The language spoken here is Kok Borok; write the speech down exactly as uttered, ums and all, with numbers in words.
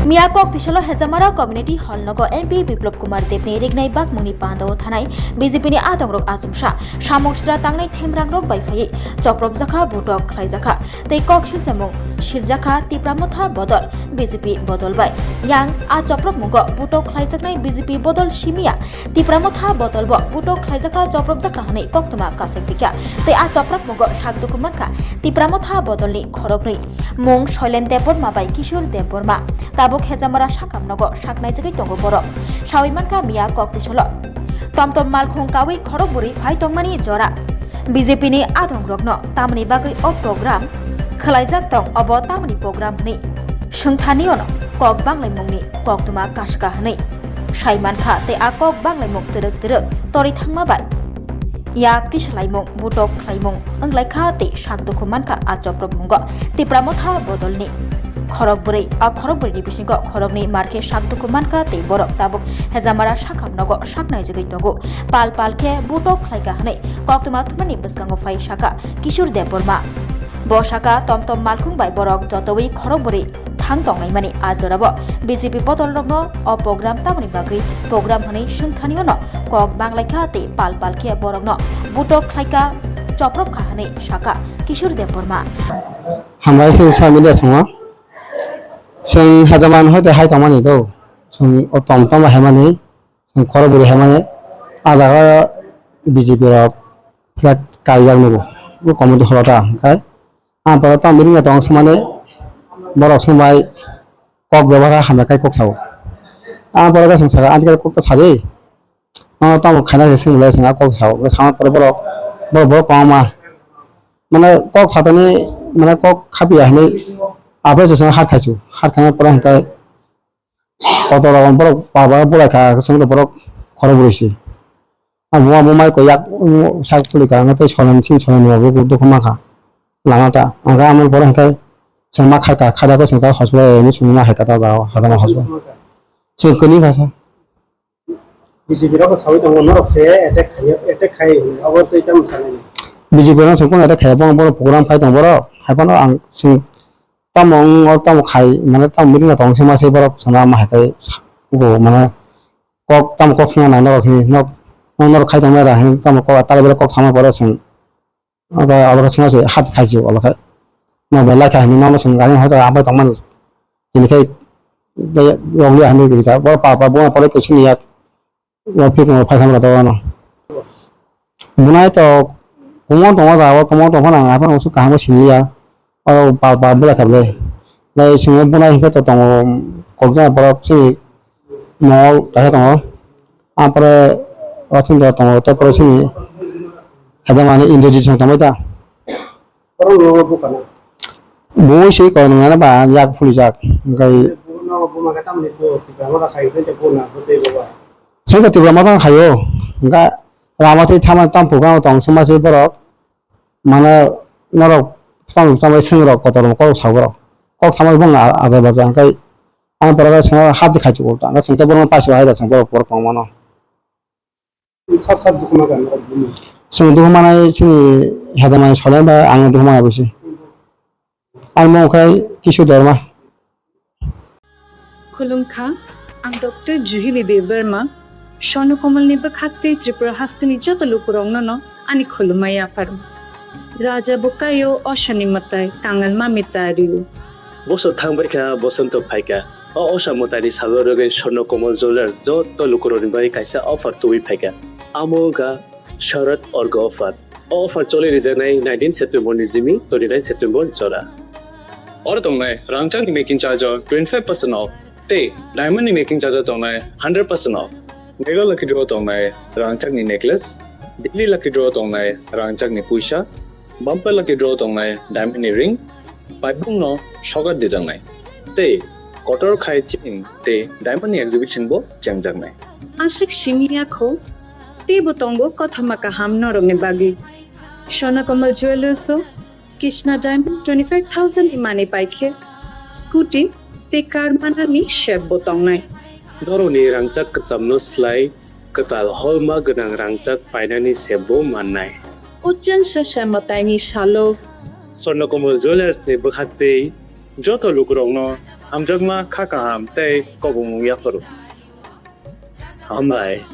Miya kok tisalo Hejamara Community Hall nogo M P Biplop Kumar Debni rignai bakmungni pandao thanai B J P ni adongrok achomsa samung sitra tangnai themrangrok bai phaiwi chopropjakha butok khlaijakha tei kok silchamung sirjakha Tipra Motha bodol B J P bodol bai. Yang a chopropmungo butok khlaijaknai B J P bodol simiya Tipra Motha bodolbo butok khlaijakha chopropjakha hwnwi koktwma kasai phikha tei a chopropmungo sak dukhu mankha Tipra Motha bodolni khoroknwi mung Soilen Debbarma bai Kishore Debbarma. Tabuk Hejamara sakam nogo sak naijagwi tongo borok. Sawi mankha miya kok tisalo tomtom malkhung kawi khorok bwrwi phai tongmani jora. B J P ni adongrokno tamoni bagwi o program khwlaijak tong, obo tamoni program hwnwi swngthanio no kok banglaimungni koktwma kaska hwnwi sai mankha tei a kok banglaimung twrwk twrwk torwi thangma bai yak tisalaimung, butok khlaimung wnglaikha tei sak dukhu mankha a chopropmungo Tipra Motha bodolni khorok bwrwi. A khorok bwrwini bisingo khoroknwi markhe sak dukhu mankha tei borok tabuk Hejamara sakam nogo sak naijagwi tongo. Pal pal khe butok khlaikha hwnwi koktwma thumnani bwskango phai sakha Kishore Debbarma. Bo sakha, tomtom malkhung bai borok jotowi khorok bwrwi thang tonglaimani a jorao B J P bodolrokno o program tamoni bagwi program hwnwi swngthanio no kok banglaikha tei pal pal khe borokno butok khlaikha, chopropkha hwnwi sakha Kishore Debbarma. Hambai khe sa media songo. Chwng hajamani hoite hai tongmani do. Chwng o tom tom haimani, chwng khorok bwrwi haimani. A jaga B J P rok flag kaijak nugo. O committee holo ta hwnkhe. Ang pore tamo meeting tong samani borok swngbai kok bebhar hamya kai kok sao. Ang pore khe chwng sakha, "Anti kok ta sadi." Ano tamo khaina se swnglai chwng a kok sao. Sama pore borok, borok, borok kwbangma. Mane kok satani, mane kok khapiya hinwi aphuru se chwng har khaisu. Har khaina pore hwnkhe kotor rok borok baba bulai kha, chwng borok khorok bwrwi si. Abo, abo mai ko yak, sak puli ka, tei solen, sin solen ni abo dukhu mankha. Lama ta, ang khe amo pore hwnkhe chwng ma kharka, khada ko chwng ta hospital ni chwng ma hai kata da, hada ma hospital. Chwng kuni kha sa. B J P rok sawi tongo, norok se attack khaiya, attack khai hwnwi, abo tei tamo sanai. B J P rok se kono attack khaiya, bo, bo program khai tong borok, hai phano ang chwng tamo wng, tamo khai, mane tamo meeting tong se ma se borok sana ma hai kai go, mane kok tamo kok swngo nang norok hini, nok, nok norok khai tong mera hini, tamo kok tala bela kok sama borok chwng. Abo, abo khe chwngno se hat khai se abo khe. Nok bai lai kha hini, nono chwng gari hoito abai tongmani. Tini khai, bai, rok liya hini rika. Bo pa, pa, bo pore kuchini yak. Bo phik mo phai samra to ano. Bunai to, kumon tongo da, o kumon tongphano ang aphano usu kaham bo sinliya. O pa, pa, bela kha ble. Lai chwngno bunai hwnkhe to tongo, kokjana borok chini mol kaisa tongo. Ampore wathindo tongo, tei pore sini hajamani Indrajit song tongbai ta. Borok nogo bukana. Bui se koi nang nana ba yak phuli jak. Hingkai. Nogo buma khe tamni bo Tipra Motha khai hingkai bo na bo tei bo ba. Sengta Tipra Motha khaio. Hingka lama tei thama tam phukang tong sema se borok. Mane norok tam tam bai seng rok kotor kok sa borok. Kok sama bang ajai baja hingkai. Ang pore sengno hati khai chuko ta. Sengta borok paisa hai da seng borok borok kong mano. Sab sab dukhu ma gana bini. Chwng dukhu manai chini hejamani solai bai ang dukhu mana bisi. Ang mung khai Kisu Debbarma. Khulumkha, ang Doctor Juhili Debbarma, Swarno Komalni bwkhak tei Tripura hasteni joto lukurokno no ani khulumma yapharo. Raja bwkaio osoni mwtai, kangal mami tario. Bosor thangbai kha, bosonto phaikha. O osa mwtaini salo rwgwi Swarno Komal Jewellers joto lukurokni bagwi kaisa offer tubui phaikha. Amo wngkha Sharad Orga offer. O offer choli rijaknai nineteen September ni jimi twenty nine September jora. Oro tongnai rangchakni making charge o twenty five percent off tei diamond ni making charge o tongnai hundred percent off. Mega lucky draw tongnai rangchakni necklace, daily lucky draw tongnai rangchakni puisa, bumper lucky draw tongnai diamond ni ring, paibung no sokat dijaknai. Tei kotor khai chain tei diamond ni exhibition bo chengjaknai. Aswk simi yakho, teibo tongo kothoma kaham norokni bagwi. Swarno Komal Jewellers o Krishna Diamond twenty five thousand ni manwi paikhe scooty tei car manani sep bo tongnai. Norokni rangchak kwchamno slai kwtal holma gwnang rangchak painani sep bo mannai. O chwngsa se mwtaini salo. Swarno Komal Jewellers ni bwkhak tei joto lukurokno Hamjakma, kha kaham tei kobongmung yapharu. Hambai.